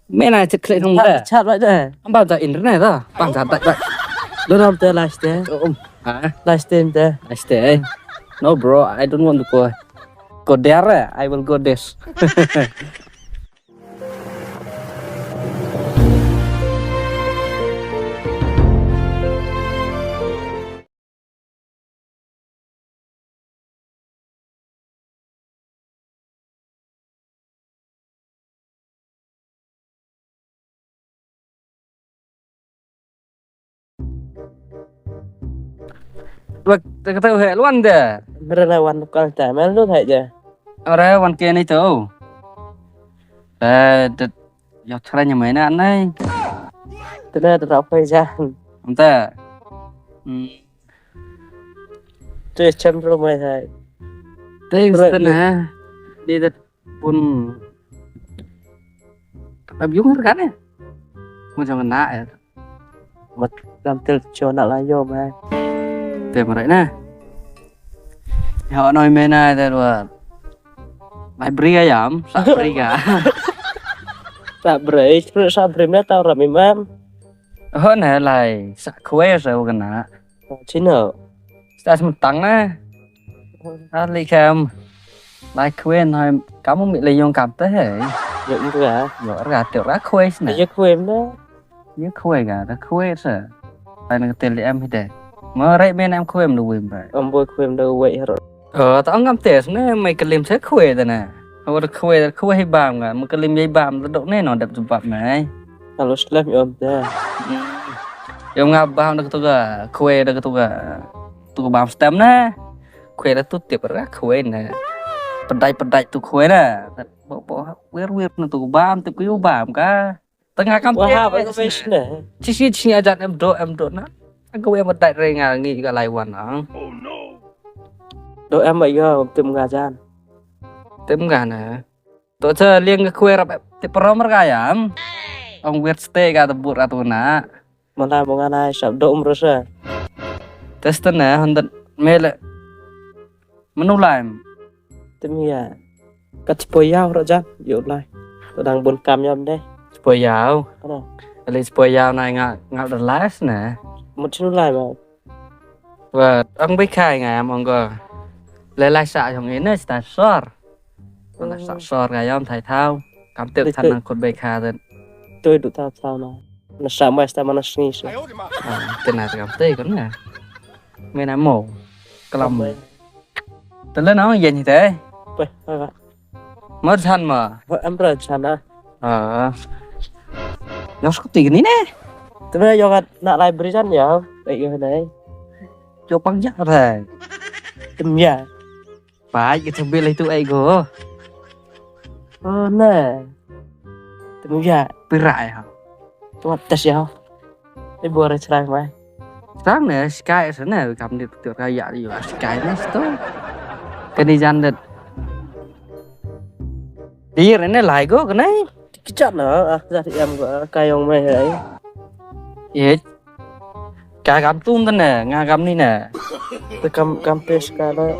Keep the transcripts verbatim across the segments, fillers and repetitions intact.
Me na chat klik nong da. Chat ba da. Amba da internet da. Pang da da. Lo nam te last day. Um. Ha? Last day te. Last day. No, bro, I don't want to go. Go there, eh? I will go this. Wak, te kata he luan de. Mere la wan kal ta mel lu thai je. Ore wan ke ni to. Eh, de, yo chara nya mai na nai. Te na de rap kai jan. Am ta. Hmm. Te chem ro mai thai. Te. Ro stan ni. Ha. Di de. Pun. Ab yung kan eh. Mo jong na eh. Mat lam tel cho na la yo mai. Te marai na. Ya noi me na te wa. Mai bri ga yam, sa bri ga. Sa bri, sa bri me ta ram imam. Oh na lai, sa kwe sa wa kana. Chino. Sta sum tang na. Ali kam. Lai khuen hai kam mi le yong kam te he. Yo ra. Yo ra te ra khuen na. Yo khuen na. Yo khuen ga ra khuen sa. Ai na tel em hi de. Ma re me nam khuen lu wim ba. Am boy khuen da wei ro. Ơ, ta ong kam te ne mai klim se khuen da na. Hawar khuen khuen hi bam ga. Ma klim yei bam da dok ne no dep jubab mai. Alo slem yom te. Yom nga bam da tu ga khuen da tu ga. Tu bam stem na. Khue da tu tip ra khue na. Pedai pedai tu khue na. Bo bo wir wir na tu bam tip ku bam ka. Tengah kam. Wah, ba ka bes na. Chi chi chi ajan em do em do na. Aku em pedai re nga ngi ka lai wan ang. Do em ba yo tim nga jan. Tim nga na. To cha liang ka khue rap tip rom ra ka yam. Ong wir ste ka tu but ra tu na. Mala mo nga nai sap dok um rosa. Testa na honda mele. Manu lai. Te mi ya. Ka chipo yau ro jan, yo lai. To dang bun kam yam de. Chipo yau. Ano. Ali chipo yau na nga nga da lai na. Mo chinu lai ma. Wa ang bai khai nga am ong ko. Le lai sa yong ina sta sor. Mana sa sor ka yam thai thau. Kam te than nang khut bai kha den. Toi du thau thau na. Na sa mai sta mana sngi sa. Ah, te na kam te kon na. Me na mo. Kalam. Te le na yen hi te. Pe, pe, pe. Mo chan ma. Mo em ra chan na. Ah. Yo skuti ni ne. Te me yo kat na library chan ya. Ai yo ne. Yo pang ya re. Te me ya. Bai, ka chabil itu ai go. Oh, na. Temu ya. Pira ya. Tuat tes ya. Ai bor chrang mai. Chrang ne, sky sa ne, kam ni tu ka ya yo, sky ne sto. Kani jan det. Dir ne lai go kani. Kichat na, ah, jar em go, ah, ka yong mai hai. Ye. Ka kam tum ta ne, nga kam ni ne. Te kam, kam pes ka la.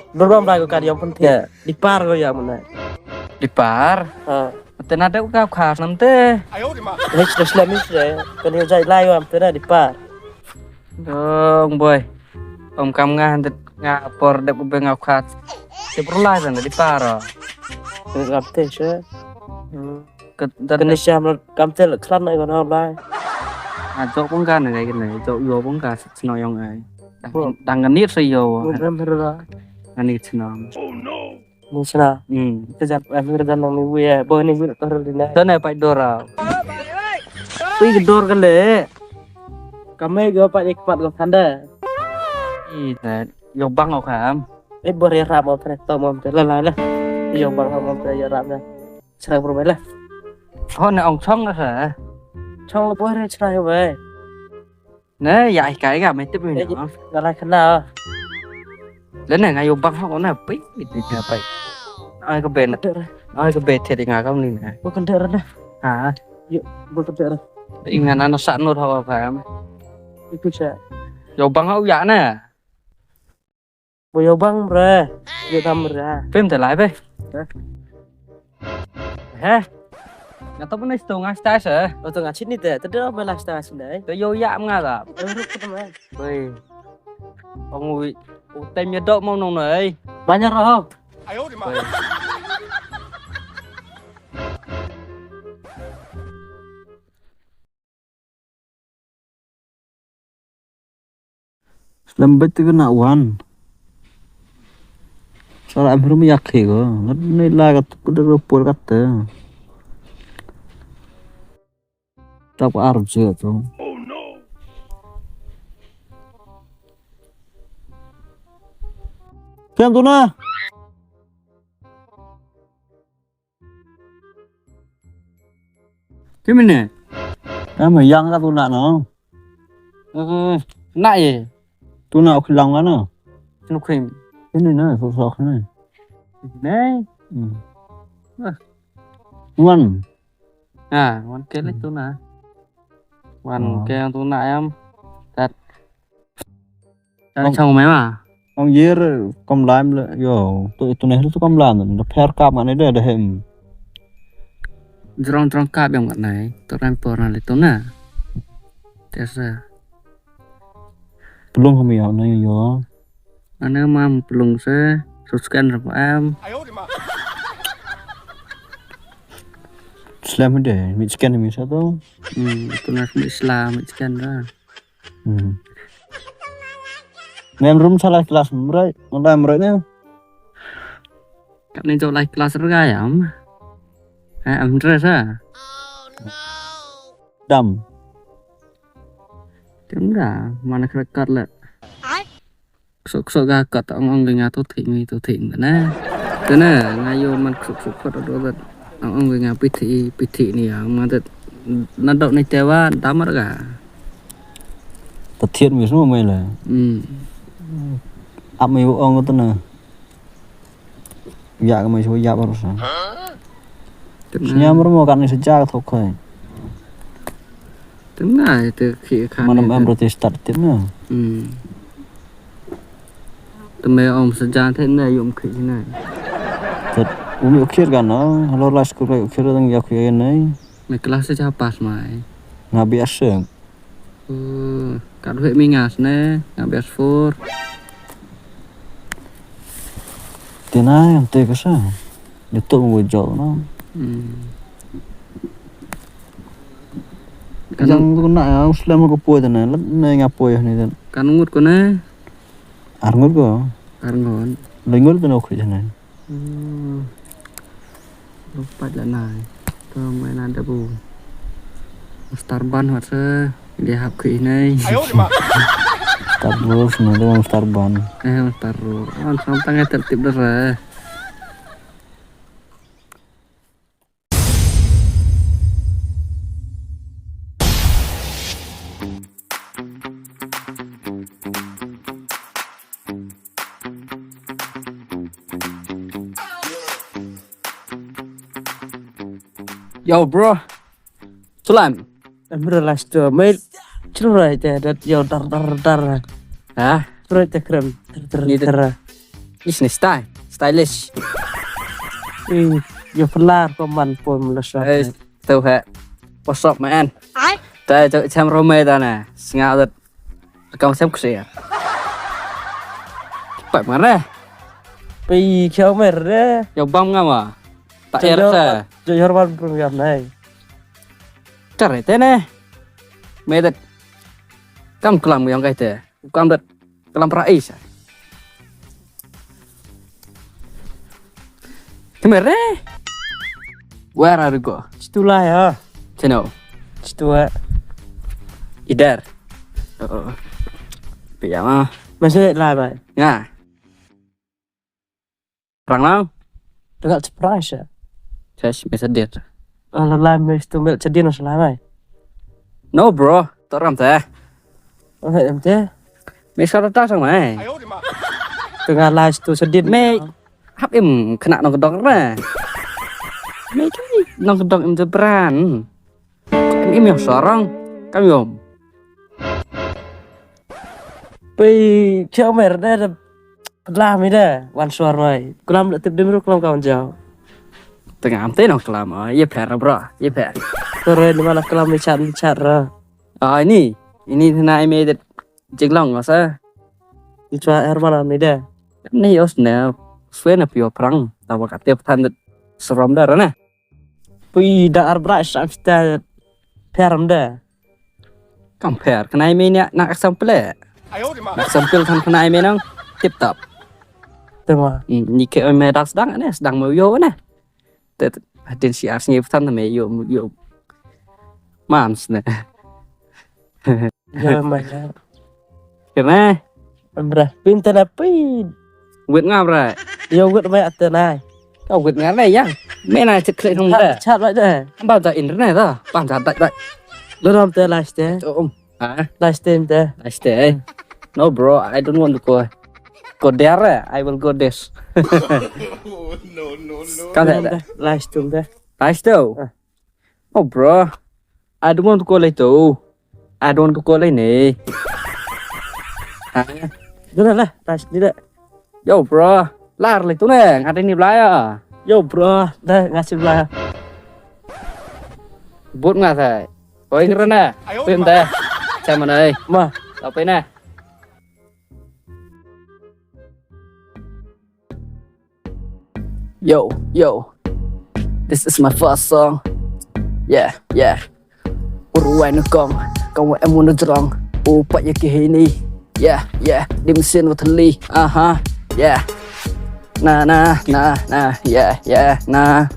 Dur bam lai ko ka yong pun te. Di par ko ya mun ne. Di par? Ha. Te na de ka khas nam te. Ni sle sle mi sle. Ka ni jai lai ko am te na di par. Dong boy. Om kam nga handet nga por dep ube nga khat. Te por lai ran di paro. Ngap te se. Hmm. Ke dan. Kani siam kam te khlan ai kon lai. A jok pung kan ai kani, jok yo pung ka sno yong ai. Dang, dang nganit se yo. Ngam ra. Nganit sno. Ni sna. Hmm. Te jan, eh, mir jan nang ni wi, eh, bo ni wi tor di na. Te ne pai dor a. Wi dor ka le. Ka me go pai ik pat go khanda. I te, yo bang o kham. Eh, bo re rap o pre to mo te la la la. Yo bang o mo te yo rap na. Sra bro la. Ho ne ong chong na sa. Chong bo re sra yo bai. Ne, ya ai kai ga me tip mi. Eh, no. Nga lai khana. Le ne nga yo bang ho na pi, pi, pi, pi. Ai ka ben. Ai ka be the di nga kam ni ne. Bu kan der na. Ha. Yo, bu kan der. Inga na na sa no ho ka am. Itu sa. Yo bang ho ya na. Bo yo bang bre. Yo dam bre. Pem te lai be. He? Nga to pynai sto nga stai se. O to nga chit ni te, te do me la stai se nei. Te yo ya nga da. Oi. Ong wi. U tem ya dok mo nong nei. Banyak roh. Oi. Slem bait te na wan. Sara em rum yak hi ko. Ngat nei la kat ku de ro por kat te. Tap ar je to. Kem tu na. Ti mene? Em yang ka tu na no. Eh, na ye. Tu na ok lang ka no. Nu krim. Ini na so so na. Nei. Hmm. Ah. Wan. Ah, wan ke le tu na. Wan ke tu na em. Tat. Ong chong mai ma. Ong yer kam lai le yo. Tu tu ne tu kam lai. Da pher kap ma ne da da hem. Jrong jrong kap yang ma nai. Tu ran por na le tu na. Tesa. Pelung kami ya na yo. Ana mam pelung se. Suskan rap am. Slem de, mi chicken mi sa tu. Hmm, tu na mi sla mi chicken da. Hmm. Mem rum sa lai klas mrai, mrai mrai ne. Kat ni jauh lai klas rega ya am. Eh, am dress ah. Dam. Tem da, mana kena kat le. Ksok ksok ga kat ong ong nga tu thik ni tu thik na. Te na, nga yo man ksok ksok kat do ong ong nga pithi pithi ni ya ma te na dok ni te wa damar ga. Pathian mi semua mai la. Hmm. Ap mai ong tu na. Ya ka mai semua ya baru sa. Senyam rumah kan ni sejak tu kai. Tengah itu ki kan. Mana em berarti start tip na. Hmm. Te me om sajan te ne yum khit ne. Tet umi ukhir kan na, halo la school kai ukhir dang ya khuya nei. Me kelas sa ja pass mai. Nga biasa. Oh, kat hoi mi ngas ne, nga biasa four. Te na yang te ka sa. Ni tu mo jo na. Hmm. Kan yang tu na ya, slam ko poi te na, lat ne nga poi ne. Kan ngut ko ne. Ar ngut ko? Ar ngut. Lai ngut pynok khuid hanai. Hmm. Lupat la nai. To mai na da bu. Star ban hot se. Dia hap khuid hanai. Star Bros na da Star ban. Eh, Star Bros. An sam tang ai tertib dara. Yo, bro. Tulam. Em, bro, last tu. Mai, churu rai te, dat yo, dar, dar, dar. Ha? Churu rai te krem. Dar, dar, dar. Is ni style, stylish. Eh, yo pelar ko man pom la shop. Eh, tu ha. What's up, man? Ai. Tai tu cham romai da na. Snga dat. Kam sem kse. Pak mare. Pi kyo mare. Yo bam ngama. Tak er sa. Jo yor ban pun ngam nai. Chare te ne. Me dat. Kam klam yong kai te. Kam dat. Kalam pra isa. Kemere? Where are you go? Chitula ya. Chino. Chitua. Idar. Oh. Piyama. Masih lah, bai. Ya. Rang lang. Dekat surprise ya. Ses, mesa dia. Ala lai mes tu mel chadin os lai mai. No, bro. Toram te. Oh, em te. Mes ka ta sang mai. Tengah lai tu sedit. Me hap im kena nong kedok re. Me tu nong kedok im te brand. Im im yang sorong. Kam yom. Pei, chao mer de, de, la mi de, wan suar mai. Kulam de tip dim ru kulam kawan jao. Tengah am te nong klam, ah, ye pher, bro, ye pher. Kore ni mala klam ni chat, ni chat ra. Ah, ini, ini na i me det jinglong masa. Ni chwa er mala ni de. Ni os ne, swe na pio prang, tawa kate pthan det serom da ra na. Pui da ar bra sam sta pher am de. Kam pher, kena i me ni na example. Na example kan kena i me nong tip top. Tema. Hmm, ni ke me dak sedang ne, sedang me yo ne. Te, te, hadin si ar sngi pthan me yo, yo. Mams ne. Ya, ma ya. Kena. Amra, pinta na pin. Wit nga bra. Yo, wit ma ate nai. Ka wit nga le yang. Me na chet kle nong bra. Chat ba de. Ba da internet da. Ba da da da. Lo ram te last te. Um. Ha? Last time te. Last time. No, bro, I don't want to go. Go there, eh? I will go this. No, no, no. Ka da. Last time te. Last time. Ah. Oh, bro. I don't want to go like though. I don't want to go like ni. Ha? Dona lah, tas ni dah. Yo, bro. Lar like tu ne, ngati ni belaya. Yo, bro. Dah, ngasih belaya. But ngasai. Oi, kerana. Pim dah. Sama nai. Ma. Tapi na. Yo, yo. This is my first song. Yeah, yeah. Uru wai na kong, kong wa em wa na drong. U pa ya ki hini. Yeah, yeah. Di mesin wa thali. Aha. Yeah. Na, na, na, na. Yeah, yeah. Na.